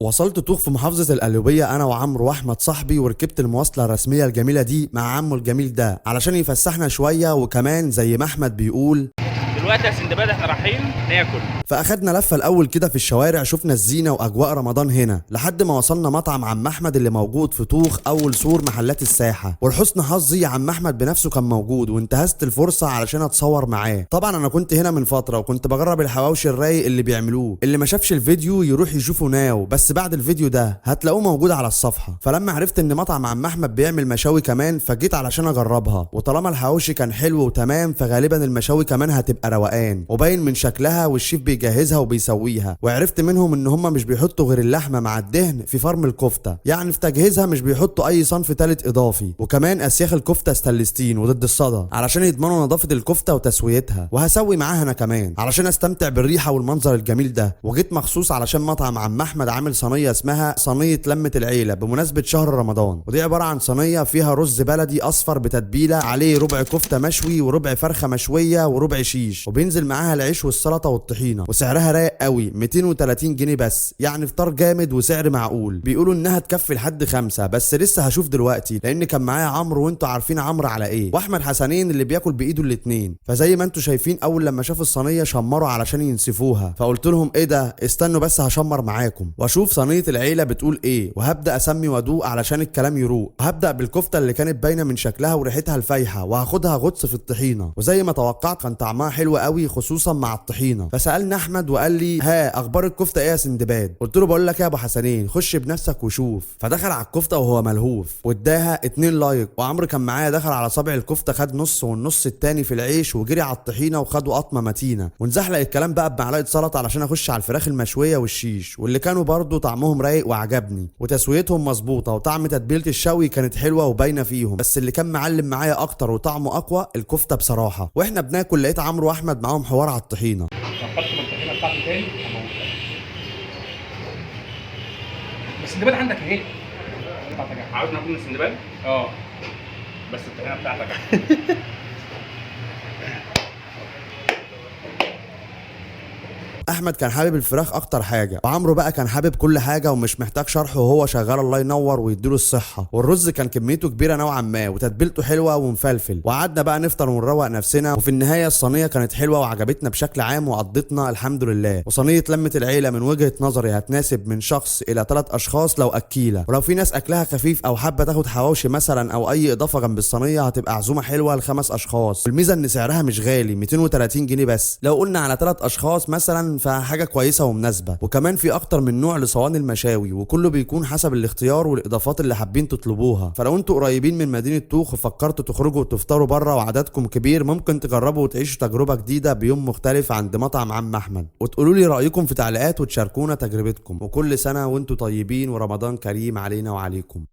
وصلت طوخ في محافظة القليوبية أنا وعمرو وأحمد صاحبي، وركبت المواصلة الرسمية الجميلة دي مع عمو الجميل ده علشان يفسحنا شوية، وكمان زي ما أحمد بيقول دلوقتي يا سندباد احنا رايحين ناكل. فأخدنا لفة الأول كده في الشوارع، شفنا الزينة وأجواء رمضان هنا لحد ما وصلنا مطعم عم أحمد اللي موجود في طوخ أول سور محلات الساحة. ولحسن حظي عم أحمد بنفسه كان موجود، وانتهزت الفرصة علشان أتصور معاه. طبعا أنا كنت هنا من فترة وكنت بجرب الحواوشي الرايق اللي بيعملوه، اللي ما شافش الفيديو يروح يشوفه now، بس بعد الفيديو ده هتلاقوه موجود على الصفحة. فلما عرفت إن مطعم عم أحمد بيعمل مشاوي كمان فجيت علشان أجربها، وطالما الحواوشي كان حلو وتمام فغالبا المشاوي كمان هتبقى روقان وباين من شكلها، والشيف بيجهزها وبيسويها. وعرفت منهم ان هم مش بيحطوا غير اللحمة مع الدهن في فرم الكفتة، يعني في تجهيزها مش بيحطوا اي صنف تالت اضافي. وكمان اسياخ الكفتة stainless steel وضد الصدى علشان يضمنوا نظافة الكفتة وتسويتها. وهسوي معاها انا كمان علشان استمتع بالريحه والمنظر الجميل ده. وجيت مخصوص علشان مطعم عم احمد عامل صينية اسمها صينية لمه العيلة بمناسبة شهر رمضان، ودي عبارة عن صينية فيها رز بلدي اصفر بتتبيله عليه ربع كفته مشوي وربع فرخة مشوية وربع شيش، وبينزل معاها العيش والسلطة والطحينه. وسعرها رايق قوي 230 جنيه بس، يعني فطار جامد وسعر معقول. بيقولوا انها تكفي لحد 5، بس لسه هشوف دلوقتي لان كان معايا عمرو وانتوا عارفين عمرو على ايه، واحمد حسنين اللي بياكل بايده الاتنين. فزي ما انتوا شايفين اول لما شافوا الصينية شمروا علشان ينسفوها، فقلت لهم ايه ده، استنوا بس هشمر معاكم واشوف صينية العيلة بتقول ايه، وهبدا اسمي وادوق علشان الكلام يروق. هبدا بالكفته اللي كانت باينة من شكلها وريحتها الفايحه، وهاخدها غطس في الطحينه، وزي ما توقعت كان طعمها حلو قوي خصوصا مع الطحينه. فسالنا احمد وقال لي ها اخبار الكفتة ايه يا سندباد؟ قلت له بقول لك يا ابو حسنين خش بنفسك وشوف. فدخل على الكفتة وهو ملهوف واداها 2 like، وعمرو كان معايا دخل على صابع الكفتة خد نص والنص التاني في العيش، وجري على الطحينه وخدوا قطمه متينة. ونزحلق الكلام بقى بمعلقه سلطة علشان اخش على الفراخ المشويه والشيش، واللي كانوا برضو طعمهم رايق وعجبني وتسويتهم مظبوطة، وطعم تتبيله الشوي كانت حلوة وباينه فيهم. بس اللي كان معلم معايا اكتر وطعمه اقوى الكفتة بصراحة. واحنا بناكل لقيت عمرو واحمد معاهم حوار على الطحينه. لو خدت من الطحينه بتاعتي تاني هموتك. بس سندباد عندك اهي بتاعتك. عاوز ناكل من سندباد؟ اه بس الطحينه بتاعتك. احمد كان حابب الفراخ اكتر حاجة، وعمرو بقى كان حابب كل حاجة ومش محتاج شرح وهو شغال الله ينور ويديله الصحة. والرز كان كميته كبيرة نوعا ما وتتبيلته حلوة ومفلفل. وقعدنا بقى نفطر ونروق نفسنا، وفي النهاية الصينية كانت حلوة وعجبتنا بشكل عام وقضتنا الحمد لله. وصينيه لمه العيلة من وجهه نظري هتناسب من شخص الى 3 اشخاص لو اكيله، ولو في ناس اكلها خفيف او حابة تاخد حواوشي مثلا او اي اضافه جنب الصينية هتبقى عزومة حلوة ل5 اشخاص. الميزة ان سعرها مش غالي 230 جنيه بس، لو قلنا على 3 اشخاص مثلا فحاجه كويسة ومناسبة. وكمان في اكتر من نوع لصواني المشاوي، وكله بيكون حسب الاختيار والاضافات اللي حابين تطلبوها. فلو انتوا قريبين من مدينة طوخ وفكرتوا تخرجوا وتفطروا بره وعددكم كبير، ممكن تجربوا وتعيشوا تجربه جديدة بيوم مختلف عند مطعم عم احمد. وتقولوا لي رايكم في تعليقات وتشاركونا تجربتكم. وكل سنة وانتوا طيبين ورمضان كريم علينا وعليكم.